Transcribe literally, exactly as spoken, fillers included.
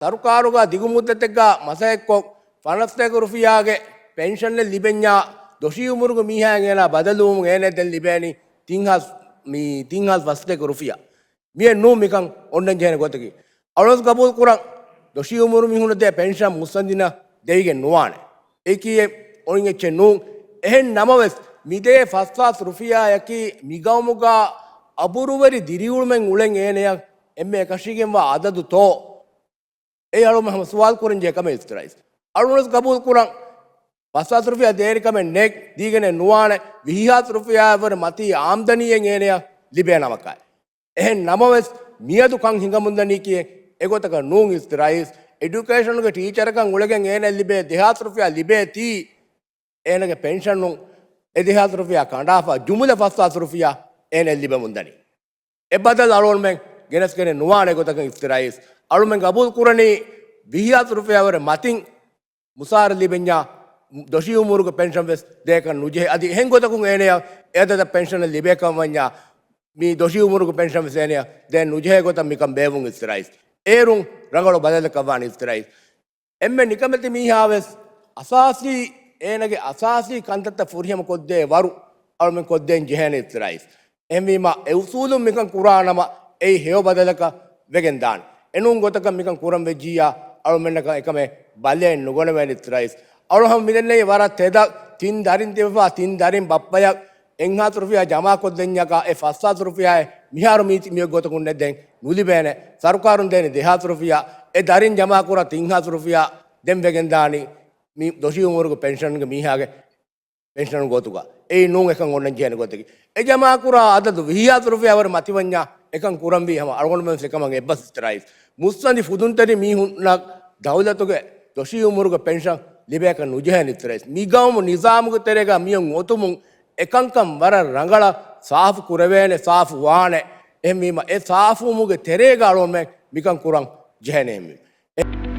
ސަރުކާރުގަ ދިގު މުއްދަތެއްގަ މަސައްކަތްކޮށް، ފަނަސް ސަތޭކަ ރުފިޔާގެ ޕެންޝަނެއް ލިބެންޏާ، ދޮށީ އުމުރުގެ މީހާއަށް އޭނާ ބަދަލުވުމުން އޭނަ ދެން ލިބޭނީ ތިން ހާސް، މި ތިން ހާސް ފަސް ސަތޭކަ ރުފިޔާ. މިއެއް ނޫން މިކަން އޮންނަން ޖެހޭނެ ގޮތަކީ. އަޅުން ގަބޫލު ކުރަން، ދޮށީ އުމުރު މީހުންނަށް ދޭ ޕެންޝަން މުއްސަނދިނަށް ދެވިގެން ނުވާނެ. އެކީ އޮން އެއްޗެއް ނޫން. އެހެން ނަމަވެސް، މިދޭ ފަސް ހާސް ރުފިޔާއަކީ މިގައުމުގަ އަބުރުވެރި ދިރިއުޅުމެއް އުޅެން އޭނަޔަށް އެންމެ އެކަށީގެންވާ އަދަދުތޯ؟ އެއީ އަޅުމެން ހަމަ ސުވާލު ކުރަން ޖެހޭ ކަމެއް އިސްތިރާއީސް. އަޅުނަސް ގަބޫލު ކުރަން، ފަސް ހާސް ރުފިޔާ ދޭނެ ކަމެއް ނެތް، ދީގެނެއް ނުވާނެ، ވިހި ހާސް ރުފިޔާއަށްވުރެ މަތީ އާމްދަނީއެއް އޭނަޔަށް ލިބޭ ނަމަކަށް. އެހެން ނަމަވެސް، މިއަދު ކަން ހިނގަމުންދަނީކީ އެގޮތަކަށް ނޫން އިސްތިރާއީސް. އެޑިއުކޭޝަނުގެ ޓީޗަރަކަށް އުޅެގެން އޭނަ ލިބޭ ދެހާސް ރުފިޔާ ލިބޭތީ، އޭނަގެ ޕެންޝަނުން އެ ދެހާސް ރުފިޔާ ކަނޑާފަ، ޖުމުލަ ފަސް ހާސް ރުފިޔާ އޭނަ ލިބެމުންދަނީ. އެ ބަދަލު އަޅުމެން ގެނެސްގެނެއް ނުވާނެ ގޮތަކަށް އިސްތިރާއީސް. އަޅުމެން ގަބޫލު ކުރަނީ ވިހި ހާސް ރުފިޔާ ވުރެ މަތިން މުސާރަ ލިބެންޏާ، ދޮށީ އުމުރުގެ ޕެންޝަން ވެސް ދޭކަށް ނުޖެހޭ. އަދި އެހެން ގޮތަކުން އޭނަޔަށް އެ އަދަދަށް ޕެންޝަނެއް ލިބޭކަން ވަންޏާ، މި ދޮށީ އުމުރުގެ ޕެންޝަން ވެސް އޭނަޔަށް ދޭން ނުޖެހޭ ގޮތަށް މިކަން ބޭއްވުން އިސްތިރާއީސް. އޭރުން ރަނގަޅު ބަދަލަކަށް ވާނެ އިސްތިރާއީސް. އެންމެ ނިކަމެތި މީހާވެސް އަސާސީ، އޭނަގެ އަސާސީ ކަންތައްތައް ފުރިހަމަ ކޮށްދޭ ވަރު އަޅުމެން ކޮށްދޭން ޖެހޭނެ އިސްތިރާއީސް. އެހެންވީމަ، އެ އުސޫލުން މިކަން ކުރާނަމަ، އެއީ ހެޔޮ ބަދަލަކަށް ވެގެން ދާނެ. އެނޫން ގޮތަކަށް މިކަން ކުރަން ވެއްޖިއްޔާ، އަޅުމެންނަކަށް އެކަމެއް ބަލައެއް ނުގަނެވޭނެ އިސްތިރާއީސް. އަޅު ހަމަ މިދެންނެވި ވަރަށް ތެދަށް ތިން ދަރިން ތިބެފާ، ތިން ދަރިން ބައްޕަޔަށް އެއްހާސް ރުފިޔާ ޖަމާކޮށްދެންޏަކާ، އެ ފަސްހާސް ރުފިޔާއެއް މިހާރު މީތި މިއޮތް ގޮތަކުންނެއް ދެން ނުލިބޭނެ. ސަރުކާރުން ދޭނެ ދެހާސް ރުފިޔާ، އެ ދަރިން ޖަމާކުރާ ތިންހާސް ރުފިޔާ ދެން ވެގެންދާނީ މި ދޮށީ އުމުރުގެ ޕެންޝަންގެ މީހާގެ ޕެންޝަނު ގޮތުގަ. އެއީ ނޫން އެކަން އޮންނަން ޖެހޭނެ ގޮތަކީ. އެ ޖަމާކުރާ އަދަދު ވިހި ހާސް ރުފިޔާ ވަރަށް މަތިވަންޏާ އެކަން ކުރަންވީ ހަމަ އަޅުގަނޑުމެން ވެސް އެކަމަށް އެއްބަސް އިސްތިރާއީސް. މުއްސަނދި ފުދުންތެރި މީހުންނަށް ދައުލަތުގެ ދޮށީ އުމުރުގެ ޕެންޝަން ލިބޭކަށް ނުޖެހޭނެ އިސްތިރާއީސް. މި ގައުމު ނިޒާމުގެ ތެރޭގަ މިއޮން އޮތުމުން އެކަންކަން ވަރަށް ރަނގަޅަށް ސާފު ކުރެވޭނެ، ސާފު ވާނެ. އެހެންވީމަ އެ ސާފުވުމުގެ ތެރޭގަ އަޅުގަނޑުމެން މިކަން ކުރަން ޖެހޭނެ އެހެންވީމަ.